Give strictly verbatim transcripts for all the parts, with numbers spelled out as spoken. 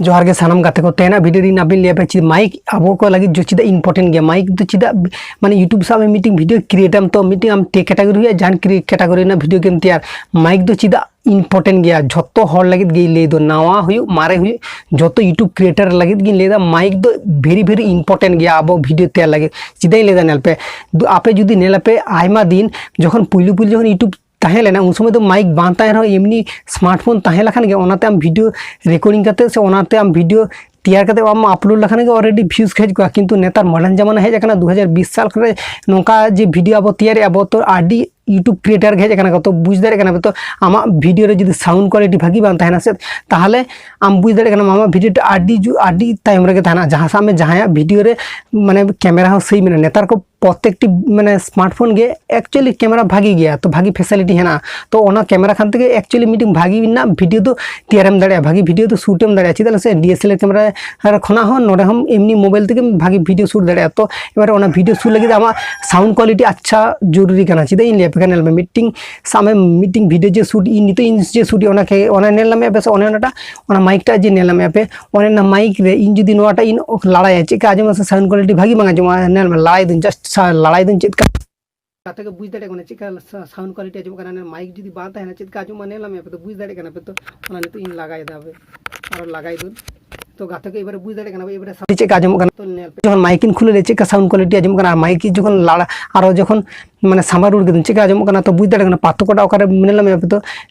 ᱡᱚᱦᱟᱨ ᱜᱮ ᱥᱟᱱᱟᱢ ᱜᱟᱛᱮ ᱠᱚ᱾ ᱛᱮᱦᱮᱧᱟᱜ ᱵᱷᱤᱰᱤᱭᱳ ᱨᱮ ᱟᱵᱤᱱ ᱞᱟᱹᱭ ᱟᱯᱮ ᱪᱮᱫ ᱢᱟᱭᱤᱠ ᱟᱵᱚ ᱠᱚ ᱞᱟᱹᱜᱤᱫ ᱡᱚ-, ᱪᱮᱫᱟᱜ ᱤᱢᱯᱚᱨᱴᱮᱱᱴ ᱜᱮᱭᱟ? ᱢᱟᱭᱤᱠ ᱫᱚ ᱪᱮᱫᱟᱜ, ᱢᱟᱱᱮ, YouTube ᱥᱟᱵ ᱢᱮ, ᱢᱤᱫᱴᱤᱝ ᱵᱷᱤᱰᱤᱭᱳ ᱠᱨᱤᱭᱮᱴᱟᱢ, ᱛᱚ ᱢᱤᱫᱴᱤᱝ ᱟᱢ ᱴᱮᱠ ᱠᱮᱴᱟᱜᱚᱨᱤ ᱦᱩᱭᱩᱜᱼᱟ, ᱡᱟᱦᱟᱱ ᱠᱨᱤ-, ᱠᱮᱴᱟᱜᱚᱨᱤ ᱨᱮᱱᱟᱜ ᱵᱷᱤᱰᱤᱭᱳ ᱜᱮᱢ ᱛᱮᱭᱟᱨ᱾ ᱢᱟᱭᱤᱠ ᱫᱚ ᱪᱮᱫᱟᱜ ᱤᱢᱯᱚᱨᱴᱮᱱᱴ ᱜᱮᱭᱟ? ᱡᱷᱚᱛᱚ ᱦᱚᱲ ᱞᱟᱹᱜᱤᱫ ᱜᱮᱧ ᱞᱟᱹᱭ ᱫᱚ, ᱱᱟᱣᱟ ᱦᱩᱭᱩᱜ, ᱢᱟᱨᱮ ᱦᱩᱭᱩᱜ, ᱡᱷᱚᱛᱚ YouTube ᱠᱨᱤᱭᱮᱴᱟᱨ ᱞᱟᱹᱜᱤᱫ ᱜᱤᱧ ᱞᱟᱹᱭ ᱫᱟ, ᱢᱟᱭᱤᱠ ᱫᱚ ᱵᱷᱮᱨᱤ ᱵᱷᱮᱨᱤ ᱤᱢᱯᱚᱨᱴᱮᱱᱴ ᱜᱮᱭᱟ ᱟᱵᱚ ᱵᱷᱤᱰᱤᱭᱳ ᱛᱮᱭᱟᱨ ᱞᱟᱹᱜᱤᱫ᱾ ᱪᱮᱫᱟᱜ ᱤᱧ ᱞᱟᱹᱭ ᱫᱟ, ᱧᱮᱞ ᱯᱮ, ᱫᱩ-, ᱟᱯᱮ ᱡᱩᱫᱤ ᱧᱮᱞ ᱟᱯᱮ, ᱟᱭᱢᱟ ᱫᱤᱱ ᱡᱚᱠᱷᱚᱱ ᱯᱩᱭᱞᱩ ᱯᱩᱭᱞᱩ ᱡᱚᱠᱷᱚᱱ YouTube ᱛᱟᱦᱮᱸ ᱞᱮᱱᱟ, ᱩᱱ ᱥᱚᱢᱚᱭ ᱫᱚ ᱢᱟᱭᱤᱠ ᱵᱟᱝ ᱛᱟᱦᱮᱸ ᱨᱮᱦᱚᱸ ᱮᱢᱱᱤ ᱥᱢᱟᱨᱴᱯᱷᱳᱱ ᱛᱟᱦᱮᱸ ᱞᱮᱠᱷᱟᱱ ᱜᱮ ᱚᱱᱟᱛᱮ ᱟᱢ ᱵᱷᱤᱰᱤᱭᱳ ᱨᱮᱠᱚᱨᱰᱤᱝ ᱠᱟᱛᱮ ᱥᱮ ᱚᱱᱟᱛᱮ ᱟᱢ ᱵᱷᱤᱰᱤᱭᱳ ᱛᱮᱭᱟᱨ ᱠᱟᱛᱮ ᱟᱢ ᱟᱯᱞᱳᱰ ᱞᱮᱠᱷᱟᱱ ᱜᱮ ᱚᱞᱨᱮᱰᱤ ᱵᱷᱤᱭᱩᱡᱽ ᱠᱚ ᱦᱮᱡ ᱠᱚᱜᱼᱟ᱾ ᱠᱤᱱᱛᱩ ᱱᱮᱛᱟᱨ ᱢᱚᱰᱟᱨᱱ ᱡᱟᱢᱟᱱᱟ ᱦᱮᱡ ᱟᱠᱟᱱᱟ, ᱫᱩ ᱦᱟᱡᱟᱨ ᱵᱤᱥ ᱥᱟᱞ ᱨᱮ ᱱᱚᱝᱠᱟ ᱡᱮ ᱵᱷᱤᱰᱤᱭᱳ ᱟᱵᱚ ᱛᱮᱭᱟᱨᱮᱜᱼᱟ ᱵᱚ, ᱛᱚ ᱟᱹᱰᱤ YouTube ᱠᱨᱤᱭᱮᱴᱟᱨ ᱜᱮ ᱦᱮᱡ ᱟᱠᱟᱱᱟ ᱠᱚ, ᱛᱚ ᱵᱩᱡᱽ ᱫᱟᱲᱮᱭᱟᱜ ᱠᱟᱱᱟ ᱯᱮ, ᱛᱚ ᱟᱢᱟᱜ ᱵᱷᱤᱰᱤᱭᱳ ᱨᱮ ᱡᱩᱫᱤ ᱥᱟᱣᱩᱱᱰ ᱠᱳᱣᱟᱞᱤᱴᱤ ᱵᱷᱟᱹᱜᱤ ᱵᱟᱝ ᱛᱟᱦᱮᱱᱟ ᱥᱮ, ᱛᱟᱦᱚᱞᱮ ᱟᱢ ᱵᱩᱡᱽ ᱫᱟᱲᱮᱭᱟᱜ ᱠᱟᱱᱟᱢ ᱟᱢᱟᱜ ᱵᱷᱤᱰᱤᱭᱳ ᱴᱟ ᱟᱹᱰᱤ ᱡᱩ-, ᱟᱹᱰᱤ ᱛᱟᱭᱚᱢ ᱨᱮᱜᱮ ᱛᱟᱦᱮᱱᱟ᱾ ᱡᱟᱦᱟᱸ ᱥᱟᱵ ᱢᱮ ᱡᱟᱦᱟᱸᱭᱟᱜ ᱵᱷᱤᱰᱤᱭᱳ ᱨᱮ, ᱢᱟᱱᱮ, ᱠᱮᱢᱮᱨᱟ ᱦᱚᱸ ᱥᱟᱹᱦᱤ ᱢᱮᱱᱟᱜᱼᱟ, ᱱᱮᱛᱟᱨ ᱠᱚ ᱯᱨᱚᱛᱮᱠᱴᱤ, ᱢᱟᱱᱮ, ᱥᱢᱟᱨᱴᱯᱷᱳᱱ ᱜᱮ ᱮᱠᱪᱩᱭᱮᱞᱤ ᱠᱮᱢᱮᱨᱟ ᱵᱷᱟᱹᱜᱤ ᱜᱮᱭᱟ, ᱛᱚ ᱵᱷᱟᱹᱜᱤ ᱯᱷᱮᱥᱤᱞᱤᱴᱤ ᱦᱮᱱᱟᱜᱼᱟ, ᱛᱚ ᱚᱱᱟ ᱠᱮᱢᱮᱨᱟ ᱠᱷᱟᱱ ᱛᱮᱜᱮ ᱮᱠᱪᱩᱭᱮᱞᱤ ᱢᱤᱫᱴᱤᱝ ᱵᱷᱟᱹᱜᱤ ᱨᱮᱱᱟᱜ ᱵᱷᱤᱰᱤᱭᱳ ᱫᱚ ᱛᱮᱭᱟᱨᱮᱢ ᱫᱟᱲᱮᱭᱟᱜᱼᱟ, ᱵᱷᱟᱹᱜᱤ ᱵᱷᱤᱰᱤᱭᱳ ᱫᱚ ᱥᱩᱴᱮᱢ ᱫᱟᱲᱮᱭᱟᱜᱼᱟ᱾ ᱪᱮᱫᱟᱜ ᱥᱮ ᱰᱤ ᱮᱥ ᱮᱞ ᱟᱨ ᱠᱮᱢᱮᱨᱟ ᱠᱷᱚᱱᱟᱜ ᱦᱚᱸ ᱱᱚᱰᱮ ᱦᱚᱸ ᱮᱢᱱᱤ ᱢᱳᱵᱟᱭᱤᱞ ᱛᱮᱜᱮ ᱵᱷᱟᱹᱜᱤ ᱵᱷᱤᱰᱤᱭᱳ ᱥᱩᱴ ᱫᱟᱲᱮᱭᱟᱜᱼᱟ᱾ ᱛᱚ ᱮᱵᱟᱨ ᱚᱱᱟ ᱵᱷᱤᱰᱤᱭᱳ ᱥᱩᱴ ᱞᱟᱹᱜᱤᱫ ᱟᱢᱟᱜ ᱥᱟᱣᱩᱱᱰ ᱠᱳᱣᱟᱞᱤᱴᱤ ᱟᱪᱪᱷᱟ ᱡᱚᱨᱩᱨᱤ ᱠᱟᱱᱟ᱾ ᱪᱮᱫᱟᱜ ᱤᱧ ᱞᱟᱹᱭ ᱟᱯᱮ ᱠᱟᱱᱟ, ᱧᱮᱞ ᱢᱮ, ᱢᱤᱫᱴᱤᱝ ᱥᱟᱵ ᱢᱮ, ᱢᱤᱫᱴᱤᱝ ᱵᱷᱤᱰᱤᱭᱳ ᱡᱮ ᱥᱩᱴ ᱤᱧ ᱱᱤᱛᱚᱜ ᱤᱧ ᱡᱮ ᱥᱩᱴ ᱚᱱᱟ ᱠᱮ-, ᱚᱱᱟ ᱧᱮᱞ ᱧᱟᱢᱮᱫ ᱯᱮ ᱥᱮ, ᱚᱱᱮ ᱚᱱᱟᱴᱟᱜ, ᱚᱱᱟ ᱢᱟᱭᱤᱠ ᱴᱟᱜ ᱡᱮ ᱧᱮᱞ ᱧᱟᱢᱮᱫ ᱯᱮ, ᱚᱱᱮ ᱚᱱᱟ ᱢᱟᱭᱤᱠ ᱨᱮ ᱤᱧ ᱡᱩᱫᱤ ᱱᱚᱣᱟᱴᱟᱜ ᱤᱧ ᱞᱟᱲᱟᱭᱟ, ᱪᱮᱫ ᱞᱮᱠᱟ ᱟᱸᱡᱚᱢᱚᱜᱼᱟ ᱥᱮ ᱥᱟᱣᱩᱱᱰ ᱠᱳᱣᱟᱞᱤᱴᱤ ᱵᱷᱟᱹᱜᱤ ᱵᱟᱝ ᱟᱸᱡᱚᱢᱚᱜᱼᱟ? ᱧᱮᱞ ᱢᱮ, ᱞᱟᱲᱟᱭ ᱫᱟᱹᱧ, ᱡᱟᱥᱴ ᱞᱟᱲᱟᱭ ᱫᱟᱹᱧ ᱪᱮᱫ ᱞᱮᱠᱟ᱾ ᱜᱟᱛᱮ ᱠᱚ ᱵᱩᱡᱽ ᱫᱟᱲᱮᱭᱟᱜ ᱠᱟᱱᱟ ᱪᱮᱫ ᱞᱮᱠᱟ ᱥᱟ-, ᱥᱟᱣᱩᱱᱰ ᱠᱳᱣᱟᱞᱤᱴᱤ ᱟᱸᱡᱚᱢᱚᱜ ᱠᱟᱱᱟ᱾ ᱚᱱᱮ ᱢᱟᱭᱤᱠ ᱡᱩᱫᱤ ᱵᱟᱝ ᱛᱟᱦᱮᱱᱟ, ᱪᱮᱫ ᱞᱮᱠᱟ ᱟᱸᱡᱚᱢᱚᱜᱼᱟ? ᱧᱮᱞ ᱧᱟᱢᱮᱫ ᱯᱮ ᱛᱚ, ᱵᱩᱡᱽ ᱫᱟᱲᱮᱭᱟᱜ ᱠᱟᱱᱟ ᱯᱮ ᱛᱚ᱾ ᱚᱱᱟ ᱱᱤᱛᱚᱜ ᱤᱧ ᱞᱟᱜᱟᱭᱮᱫᱟ, ᱦᱟᱯᱮ ᱟᱨᱚ ᱞᱟᱜᱟᱭ ᱫᱟᱹᱧ᱾ ᱛᱚ ᱜᱟᱛᱮ ᱠᱚ ᱮᱵᱟᱨᱮ ᱵᱩᱡᱽ ᱫᱟᱲᱮᱭᱟᱜ ᱠᱟᱱᱟ ᱯᱮ, ᱮᱵᱟᱨᱮ ᱥᱟᱣᱩᱱᱰ ᱪᱮᱫ ᱞᱮᱠᱟ ᱟᱸᱡᱚᱢᱚᱜ ᱠᱟᱱᱟ? ᱛᱚ ᱧᱮᱞ ᱯᱮ, ᱡᱚᱠᱷᱚᱱ ᱢᱟᱭᱤᱠ ᱤᱧ ᱠᱷᱩᱞᱟᱹᱣ ᱞᱮᱫᱟ, ᱪᱮᱫ ᱞᱮᱠᱟ ᱥᱟᱣᱩᱱᱰ ᱠᱳᱣᱟᱞᱤᱴᱤ ᱟᱸᱡᱚᱢᱚᱜ ᱠᱟᱱᱟ, ᱟᱨ ᱢᱟᱭᱤᱠ ᱡᱚᱠᱷᱚᱱ ᱞᱟᱲᱟ, ᱟᱨᱚ ᱡᱚᱠᱷᱚᱱ ᱢᱟᱱᱮ ᱥᱟᱢᱵᱟᱣ ᱨᱩᱣᱟᱹᱲ ᱠᱮᱫᱟᱹᱧ, ᱪᱮᱫ ᱞᱮᱠᱟ ᱟᱸᱡᱚᱢᱚᱜ ᱠᱟᱱᱟ? ᱛᱚ ᱵᱩᱡᱽ ᱫᱟᱲᱮᱭᱟᱜ ᱠᱟᱱᱟ ᱯᱟᱨᱛᱷᱚᱠᱠᱚ ᱴᱟᱜ ᱚᱠᱟᱨᱮ ᱢᱮᱱ ᱞᱮᱢ ᱟᱯᱮ ᱛᱚ,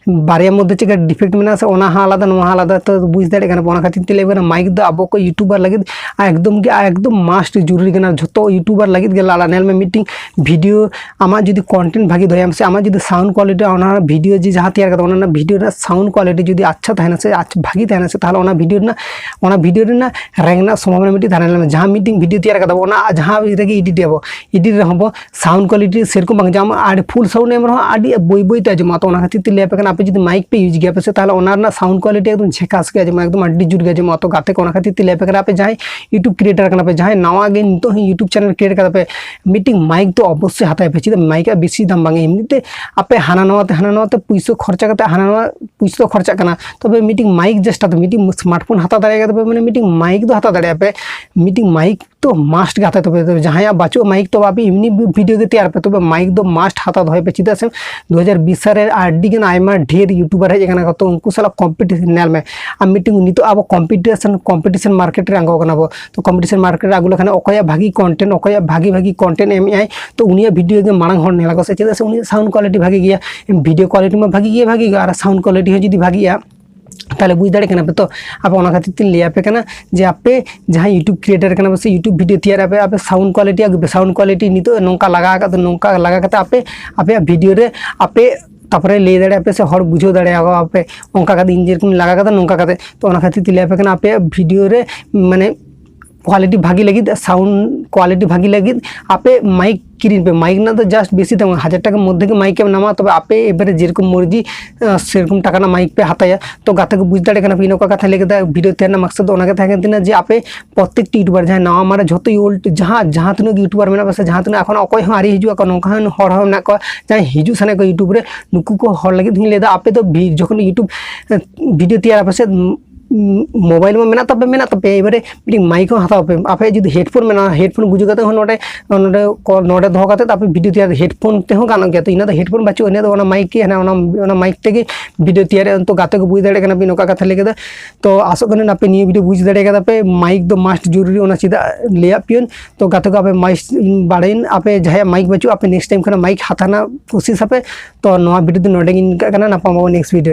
ᱵᱟᱨᱭᱟ ᱢᱚᱫᱽᱫᱷᱮ ᱪᱮᱫ ᱞᱮᱠᱟ ᱰᱤᱯᱷᱮᱠᱴ ᱢᱮᱱᱟᱜᱼᱟ ᱥᱮ, ᱚᱱᱟ ᱦᱚᱸ ᱟᱞᱟᱫᱟ, ᱱᱚᱣᱟ ᱦᱚᱸ ᱟᱞᱟᱫᱟ, ᱛᱚ ᱵᱩᱡᱽ ᱫᱟᱲᱮᱭᱟᱜ ᱠᱟᱱᱟ ᱯᱮ᱾ ᱚᱱᱟ ᱠᱷᱟᱹᱛᱤᱨ ᱛᱮ ᱞᱟᱹᱭ ᱠᱟᱱᱟ ᱢᱟᱭᱤᱠ ᱫᱚ ᱟᱵᱚ ᱠᱚ ᱭᱩᱴᱩᱵᱟᱨ ᱞᱟᱹᱜᱤᱫ ᱮᱠᱫᱚᱢ ᱜᱮ, ᱮᱠᱫᱚᱢ ᱢᱟᱥᱴ ᱡᱚᱨᱩᱨᱤ ᱠᱟᱱᱟ, ᱡᱷᱚᱛᱚ ᱭᱩᱴᱩᱵᱟᱨ ᱞᱟᱹᱜᱤᱫ ᱜᱮ ᱞᱟᱲᱟ᱾ ᱧᱮᱞ ᱢᱮ, ᱢᱤᱫᱴᱤᱝ ᱵᱷᱤᱰᱤᱭᱳ ᱟᱢᱟᱜ ᱡᱩᱫᱤ ᱠᱚᱱᱴᱮᱱᱴ ᱵᱷᱟᱹᱜᱤ ᱫᱚᱦᱚᱭᱟᱢ ᱥᱮ, ᱟᱢᱟᱜ ᱡᱩᱫᱤ ᱥᱟᱣᱩᱱᱰ ᱠᱳᱣᱟᱞᱤᱴᱤ, ᱚᱱᱟ ᱵᱷᱤᱰᱤᱭᱳ ᱡᱮ ᱡᱟᱦᱟᱸ ᱛᱮᱭᱟᱨ ᱠᱟᱫᱟ, ᱚᱱᱟ ᱨᱮᱱᱟᱜ ᱵᱷᱤᱰᱤᱭᱳ ᱨᱮᱱᱟᱜ ᱥᱟᱣᱩᱱᱰ ᱠᱳᱣᱟᱞᱤᱴᱤ ᱡᱩᱫᱤ ᱟᱪᱪᱷᱟ ᱛᱟᱦᱮᱱᱟ ᱥᱮ, ᱟᱪ-, ᱵᱷᱟᱹᱜᱤ ᱛᱟᱦᱮᱱᱟ ᱥᱮ, ᱛᱟᱦᱚᱞᱮ ᱚᱱᱟ ᱵᱷᱤᱰᱤᱭᱳ ᱨᱮᱱᱟᱜ, ᱚᱱᱟ ᱵᱷᱤᱰᱤᱭᱳ ᱨᱮᱱᱟᱜ ᱨᱮᱝᱠ ᱨᱮᱱᱟᱜ ᱥᱚᱢᱵᱷᱚᱵᱚᱱᱟ ᱢᱤᱫᱴᱤᱡ ᱛᱟᱦᱮᱱᱟ᱾ ᱧᱮᱞ ᱢᱮ, ᱡᱟᱦᱟᱸ ᱢᱤᱫᱴᱤᱝ ᱵᱷᱤᱰᱤᱭᱳ ᱛᱮᱭᱟᱨ ᱠᱟᱫᱟ ᱵᱚ, ᱚᱱᱟ ᱡᱟᱦᱟᱸ ᱨᱮᱜᱮ ᱮᱰᱤᱴ ᱟᱵᱚ, ᱮᱰᱤᱴ ᱨᱮᱦᱚᱸ ᱵᱚ ᱥᱟᱣᱩᱱᱰ ᱠᱳᱣᱟᱞᱤᱴᱤ ᱥᱮ ᱠᱚ ᱵᱟᱝ ᱡᱟᱢ ᱟᱹᱰᱤ ᱯᱷᱩᱞ ᱥᱟᱣᱩᱱᱰ ᱮᱢ ᱨᱮᱦᱚᱸ ᱟᱹᱰᱤ ᱵᱟᱹᱭ ᱵᱟᱹᱭ ᱛᱮ ᱟᱸᱡᱚᱢᱚᱜᱼᱟ᱾ ᱛᱚ ᱚᱱᱟ ᱠᱷᱟᱹᱛᱤᱨ ᱛᱮ ᱞᱟᱹᱭ ᱟᱯᱮ ᱠᱟᱱᱟ, ᱟᱯᱮ ᱡᱩᱫᱤ ᱢᱟᱭᱤᱠ ᱯᱮ ᱤᱭᱩᱡᱽ ᱜᱮᱭᱟ ᱯᱮ ᱥᱮ, ᱛᱟᱦᱚᱞᱮ ᱚᱱᱟ ᱨᱮᱱᱟᱜ ᱥᱟᱣᱩᱱᱰ ᱠᱳᱣᱟᱞᱤᱴᱤ ᱮᱠᱫᱚᱢ ᱡᱷᱟᱠᱟᱥ ᱜᱮ ᱟᱸᱡᱚᱢᱚᱜᱼᱟ, ᱮᱠᱫᱚᱢ ᱟᱹᱰᱤ ᱡᱳᱨ ᱜᱮ ᱟᱸᱡᱚᱢᱚᱜᱼᱟ᱾ ᱛᱚ ᱜᱟᱛᱮ ᱠᱚ, ᱚᱱᱟ ᱠᱷᱟᱹᱛᱤᱨ ᱛᱮ ᱞᱟᱹᱭ ᱟᱯᱮ ᱠᱟᱱᱟ, ᱟᱯᱮ ᱡᱟᱦᱟᱸᱭ YouTube creator ᱠᱟᱱᱟ ᱯᱮ, ᱡᱟᱦᱟᱸᱭ ᱱᱟᱣᱟ ᱜᱮ ᱱᱤᱛᱚᱜ ᱦᱚᱸ YouTube channel create ᱠᱟᱫᱟ ᱯᱮ, ᱢᱤᱫᱴᱤᱝ ᱢᱟᱭᱤᱠ ᱫᱚ ᱚᱵᱚᱥᱥᱳᱭ ᱦᱟᱛᱟᱣ ᱯᱮ᱾ ᱪᱮᱫᱟᱜ ᱢᱟᱭᱤᱠ ᱟᱜ ᱵᱮᱥᱤ ᱫᱟᱢ ᱵᱟᱝ, ᱮᱢᱱᱤ ᱛᱮ ᱟᱯᱮ ᱦᱟᱱᱟ ᱱᱟᱣᱟ ᱛᱮ, ᱦᱟᱱᱟ ᱱᱟᱣᱟ ᱛᱮ ᱯᱩᱭᱥᱟᱹ ᱠᱷᱚᱨᱪᱟ ᱠᱟᱛᱮ, ᱦᱟᱱᱟ ᱱᱟᱣᱟ ᱯᱩᱭᱥᱟᱹ ᱫᱚ ᱠᱷᱚᱨᱪᱟᱜ ᱠᱟᱱᱟ, ᱛᱚᱵᱮ ᱢᱤᱫᱴᱤᱝ ᱢᱟᱭᱤᱠ ᱡᱟᱥᱴ ᱟᱯᱮ ᱢᱤᱫᱴᱤᱝ ᱥᱢᱟᱨᱴ ᱯᱷᱳᱱ ᱦᱟᱛᱟᱣ ᱫᱟᱲᱮ ᱠᱟᱫᱟ ᱯᱮ, ᱢᱟᱱᱮ ᱢᱤᱫᱴᱤᱝ ᱢᱟᱭᱤᱠ ᱫᱚ ᱦᱟᱛᱟᱣ ᱫᱟᱲᱮᱭᱟᱜᱼᱟ ᱯᱮ, ᱢᱤᱫᱴᱤᱝ ᱢᱟᱭᱤᱠ ᱛᱚ ᱢᱟᱥᱴ ᱜᱮ ᱦᱟᱛᱟᱣ ᱛᱟᱯᱮ᱾ ᱛᱚᱵᱮ ᱡᱟᱦᱟᱸᱭᱟᱜ ᱵᱟᱹᱪᱩᱜᱼᱟ ᱢᱟᱭᱤᱠ, ᱛᱚ ᱟᱯᱮ ᱮᱢᱱᱤ ᱵᱷᱤᱰᱤᱭᱳ ᱜᱮ ᱛᱮᱭᱟᱨ ᱯᱮ, ᱛᱚᱵᱮ ᱢᱟᱭᱤᱠ ᱫᱚ ᱢᱟᱥᱴ ᱦᱟᱛᱟᱣ ᱫᱚᱦᱚᱭ ᱯᱮ᱾ ᱪᱮᱫᱟᱜ ᱥᱮ ᱫᱩ ᱦᱟᱡᱟᱨ ᱵᱤᱥ ᱥᱟᱞ ᱨᱮ ᱟᱹᱰᱤ ᱜᱟᱱ ᱟᱭᱢᱟ ᱰᱷᱮᱨ ᱭᱩᱴᱩᱵᱟᱨ ᱦᱮᱡ ᱟᱠᱟᱱᱟ ᱠᱚ, ᱛᱚ ᱩᱱᱠᱩ ᱥᱟᱞᱟᱜ ᱠᱚᱢᱯᱤᱴᱤᱥᱚᱱ ᱧᱮᱞ ᱢᱮ᱾ ᱟᱨ ᱢᱤᱫᱴᱤᱝ ᱱᱤᱛᱚᱜ ᱟᱵᱚ ᱠᱚᱢᱯᱤᱴᱤᱥᱚᱱ, ᱠᱚᱢᱯᱤᱴᱤᱥᱚᱱ ᱢᱟᱨᱠᱮᱴ ᱨᱮ ᱟᱬᱜᱚ ᱠᱟᱱᱟ ᱵᱚ, ᱛᱚ ᱠᱚᱢᱯᱤᱴᱤᱥᱚᱱ ᱢᱟᱨᱠᱮᱴ ᱨᱮ ᱟᱹᱜᱩ ᱞᱮᱠᱷᱟᱱ ᱚᱠᱚᱭᱟᱜ ᱵᱷᱟᱹᱜᱤ ᱠᱚᱱᱴᱮᱱᱴ, ᱚᱠᱚᱭᱟᱜ ᱵᱷᱟᱹᱜᱤ ᱵᱷᱟᱹᱜᱤ ᱠᱚᱱᱴᱮᱱᱴ ᱮᱢᱮᱜᱼᱟᱭ, ᱛᱚ ᱩᱱᱤᱭᱟᱜ ᱵᱷᱤᱰᱤᱭᱳ ᱜᱮ ᱢᱟᱲᱟᱝ ᱦᱚᱲ ᱧᱮᱞᱟ ᱠᱚ ᱥᱮ᱾ ᱪᱮᱫᱟᱜ ᱥᱮ ᱩᱱᱤᱭᱟᱜ ᱥᱟᱣᱩᱱᱰ ᱠᱳᱣᱟᱞᱤᱴᱤ ᱵᱷᱟᱹᱜᱤ ᱜᱮᱭᱟ, ᱵᱷᱤᱰᱤᱭᱳ ᱠᱳᱣᱟᱞᱤᱴᱤ ᱢᱟ ᱵᱷᱟᱹᱜᱤ ᱜᱮᱭᱟ ᱵᱷᱟᱹᱜᱤ ᱜᱮᱭᱟ, ᱟᱨ ᱥᱟᱣᱩᱱᱰ ᱠᱳᱣᱟᱞᱤᱴᱤ ᱦᱚᱸ ᱡᱩᱫᱤ ᱵᱷᱟᱹᱜᱤᱭᱟ, ᱛᱟᱦᱚᱞᱮ ᱵᱩᱡᱽ ᱫᱟᱲᱮᱭᱟᱜ ᱠᱟᱱᱟ ᱯᱮ᱾ ᱛᱚ ᱟᱯᱮ ᱚᱱᱟ ᱠᱷᱟᱹᱛᱤᱨ ᱛᱤᱧ ᱞᱟᱹᱭ ᱟᱯᱮ ᱠᱟᱱᱟ ᱡᱮ ᱟᱯᱮ ᱡᱟᱦᱟᱸᱭ ᱭᱩᱴᱩᱵᱽ ᱠᱨᱤᱭᱮᱴᱟᱨ ᱠᱟᱱᱟ ᱯᱮ ᱥᱮ ᱭᱩᱴᱩᱵᱽ ᱵᱷᱤᱰᱤᱭᱳ ᱛᱮᱭᱟᱨ ᱟᱯᱮ, ᱟᱯᱮ ᱥᱟᱣᱩᱱᱰ ᱠᱳᱣᱟᱞᱤᱴᱤ ᱟᱹᱜᱩᱭ ᱯᱮ, ᱥᱟᱣᱩᱱᱰ ᱠᱳᱣᱟᱞᱤᱴᱤ ᱱᱤᱛᱚᱜ ᱱᱚᱝᱠᱟ ᱞᱟᱜᱟ ᱟᱠᱟᱫ ᱫᱚ, ᱱᱚᱝᱠᱟ ᱞᱟᱜᱟ ᱠᱟᱛᱮ ᱟᱯᱮ ᱟᱯᱮᱭᱟᱜ ᱵᱷᱤᱰᱤᱭᱳ ᱨᱮ ᱟᱯᱮ ᱛᱟᱨᱯᱚᱨᱮ ᱞᱟᱹᱭ ᱫᱟᱲᱮᱭᱟᱜᱼᱟ ᱯᱮ ᱥᱮ ᱦᱚᱲ ᱵᱩᱡᱷᱟᱹᱣ ᱫᱟᱲᱮᱭᱟᱠᱚᱣᱟ ᱯᱮ, ᱚᱱᱠᱟ ᱠᱟᱛᱮ ᱤᱧ ᱡᱮᱨᱚᱠᱚᱢ ᱞᱟᱜᱟ ᱠᱟᱫᱟ ᱱᱚᱝᱠᱟ ᱠᱟᱛᱮ᱾ ᱛᱚ ᱚᱱᱟ ᱠᱷᱟᱹᱛᱤᱨ ᱛᱮ ᱞᱟᱹᱭ ᱟᱯᱮ ᱠᱟᱱᱟ, ᱟᱯᱮᱭᱟᱜ ᱵᱷᱤᱰᱤᱭᱳ ᱨᱮ ᱢᱟᱱᱮ ᱠᱳᱣᱟᱞᱤᱴᱤ ᱵᱷᱟᱹᱜᱤ ᱞᱟᱹᱜᱤᱫ, ᱥᱟᱣᱩᱱᱰ ᱠᱳᱣᱟᱞᱤᱴᱤ ᱵᱷᱟᱹᱜᱤ ᱞᱟᱹᱜᱤᱫ ᱟᱯᱮ ᱢᱟᱭᱤᱠ ᱠᱤᱨᱤᱧ ᱯᱮ᱾ ᱢᱟᱭᱤᱠ ᱨᱮᱱᱟᱜ ᱫᱚ ᱡᱟᱥᱴ ᱵᱮᱥᱤ ᱫᱟᱢ, ᱦᱟᱡᱟᱨ ᱴᱟᱠᱟ ᱢᱚᱫᱽᱫᱷᱮ ᱜᱮ ᱢᱟᱭᱤᱠ ᱮᱢ ᱧᱟᱢᱟ᱾ ᱛᱚᱵᱮ ᱟᱯᱮ ᱮᱵᱟᱨᱮ ᱡᱮᱨᱚᱠᱚᱢ ᱢᱚᱨᱡᱤ, ᱟᱸ, ᱥᱮᱨᱚᱠᱚᱢ ᱴᱟᱠᱟ ᱨᱮᱱᱟᱜ ᱢᱟᱭᱤᱠ ᱯᱮ ᱦᱟᱛᱟᱭᱟ᱾ ᱛᱚ ᱜᱟᱛᱮ ᱠᱚ, ᱵᱩᱡᱽ ᱫᱟᱲᱮᱭᱟᱜ ᱠᱟᱱᱟ ᱯᱮ ᱤᱧ ᱚᱠᱟ ᱠᱟᱛᱷᱟ ᱞᱟᱹᱭ ᱠᱮᱫᱟ᱾ ᱵᱷᱤᱰᱤᱭᱳ ᱛᱮᱭᱟᱨ ᱨᱮᱱᱟᱜ ᱢᱟᱠᱥᱚᱫ ᱫᱚ ᱚᱱᱟ ᱜᱮ ᱛᱟᱦᱮᱸ ᱠᱟᱱ ᱛᱤᱧᱟ ᱡᱮ ᱟᱯᱮ ᱯᱨᱚᱛᱛᱮᱠᱴᱤ ᱭᱩᱴᱩᱵᱟᱨ, ᱡᱟᱦᱟᱸᱭ ᱱᱟᱣᱟ ᱢᱟᱨᱮ ᱡᱷᱚᱛᱚ ᱭᱩᱞ-, ᱡᱟᱦᱟᱸ, ᱡᱟᱦᱟᱸ ᱛᱤᱱᱟᱹᱜ ᱜᱮ ᱭᱩᱴᱩᱵᱟᱨ ᱢᱮᱱᱟᱜ ᱯᱮ ᱥᱮ ᱡᱟᱦᱟᱸ ᱛᱤᱱᱟᱹᱜ ᱮᱠᱷᱚᱱ ᱚᱠᱚᱭ ᱦᱚᱸ ᱟᱹᱣᱨᱤ ᱦᱤᱡᱩᱜ ᱟᱠᱚ, ᱱᱚᱝᱠᱟᱱ ᱦᱚᱲ ᱦᱚᱸ ᱢᱮᱱᱟᱜ ᱠᱚᱣᱟ ᱡᱟᱦᱟᱸᱭ ᱦᱤᱡᱩᱜ ᱥᱟᱱᱟᱭᱮᱫ ᱠᱚᱣᱟ ᱭᱩᱴᱩᱵᱽ ᱨᱮ, ᱱᱩᱠᱩ ᱠᱚ ᱦᱚᱲ ᱞᱟᱹᱜᱤᱫ ᱦᱚᱸᱧ ᱞᱟᱹᱭ ᱮᱫᱟ, ᱟᱯᱮ ᱫᱚ ᱵᱷᱤ-, ᱡᱚᱠᱷᱚᱱ ᱭᱩᱴᱩᱵᱽ, ᱮ, ᱵᱷᱤᱰᱤᱭᱳ ᱛᱮᱭᱟᱨ ᱟᱯᱮ ᱥᱮ, ᱩᱸ, ᱢᱳᱵᱟᱭᱤᱞ ᱢᱟ ᱢᱮᱱᱟᱜ ᱛᱟᱯᱮ, ᱢᱮᱱᱟᱜ ᱛᱟᱯᱮᱭᱟ, ᱮᱵᱟᱨᱮ ᱢᱤᱫᱴᱤᱡ ᱢᱟᱭᱤᱠ ᱦᱚᱸ ᱦᱟᱛᱟᱣ ᱯᱮ᱾ ᱟᱯᱮ ᱡᱩᱫᱤ ᱦᱮᱰᱯᱷᱳᱱ ᱢᱮᱱᱟᱜᱼᱟ, ᱦᱮᱰᱯᱷᱳᱱ ᱜᱩᱡᱩ ᱠᱟᱛᱮ ᱦᱚᱸ ᱱᱚᱰᱮ, ᱱᱚᱰᱮ ᱠᱚ, ᱱᱚᱰᱮ ᱫᱚᱦᱚ ᱠᱟᱛᱮ ᱟᱯᱮ ᱵᱷᱤᱰᱤᱭᱳ ᱛᱮᱭᱟᱨ, ᱦᱮᱰᱯᱷᱳᱱ ᱛᱮᱦᱚᱸ ᱜᱟᱱᱚᱜ ᱜᱮᱭᱟ᱾ ᱛᱚ ᱤᱧᱟᱹᱜ ᱫᱚ ᱦᱮᱰᱯᱷᱳᱱ ᱵᱟᱹᱪᱩᱜᱼᱟ, ᱤᱧᱟᱹᱜ ᱫᱚ ᱚᱱᱟ ᱢᱟᱭᱤᱠ ᱜᱮ ᱦᱮᱱᱟᱜᱼᱟ, ᱚᱱᱟ, ᱚᱱᱟ ᱢᱟᱭᱤᱠ ᱛᱮᱜᱮ ᱵᱷᱤᱰᱤᱭᱳ ᱛᱮᱭᱟᱨᱮᱫᱼᱟ᱾ ᱛᱚ ᱜᱟᱛᱮ ᱠᱚ, ᱵᱩᱡᱽ ᱫᱟᱲᱮᱭᱟᱜ ᱠᱟᱱᱟ ᱯᱮ ᱚᱠᱟ ᱠᱟᱛᱷᱟ ᱞᱟᱹᱭ ᱠᱮᱫᱟ᱾ ᱛᱚ ᱟᱥᱚᱜ ᱠᱟᱹᱱᱟᱹᱧ ᱟᱯᱮ ᱱᱤᱭᱟᱹ ᱵᱷᱤᱰᱤᱭᱳ ᱵᱩᱡᱽ ᱫᱟᱲᱮ ᱠᱟᱫᱟ ᱯᱮ, ᱢᱟᱭᱤᱠ ᱫᱚ ᱢᱟᱥᱴ ᱡᱚᱨᱩᱨᱤ, ᱚᱱᱟ ᱪᱮᱫᱟᱜ ᱞᱟᱹᱭᱟᱫ ᱯᱮᱭᱟᱹᱧ᱾ ᱛᱚ ᱜᱟᱛᱮ ᱠᱚ, ᱟᱯᱮ ᱢᱟᱭᱤᱠ ᱵᱟᱲᱟᱭᱤᱱ, ᱟᱯᱮ ᱡᱟᱦᱟᱸᱭᱟᱜ ᱢᱟᱭᱤᱠ ᱵᱟᱹᱪᱩᱜ, ᱟᱯᱮ ᱱᱮᱠᱥᱴ ᱴᱟᱭᱤᱢ ᱠᱷᱚᱱᱟᱜ ᱢᱟᱭᱤᱠ ᱦᱟᱛᱟᱣ ᱨᱮᱱᱟᱜ ᱠᱳᱥᱤᱥ ᱟᱯᱮ᱾ ᱛᱚ ᱱᱚᱣᱟ ᱵᱷᱤᱰᱤᱭᱳ ᱫᱚ ᱱᱚᱰᱮ ᱜᱤᱧ ᱤᱱᱠᱟᱹᱜ ᱠᱟᱱᱟ, ᱧᱟᱯᱟᱢ ᱟᱵᱚ ᱱᱮᱠᱥᱴ ᱵᱷᱤᱰᱤᱭᱳ ᱨᱮ᱾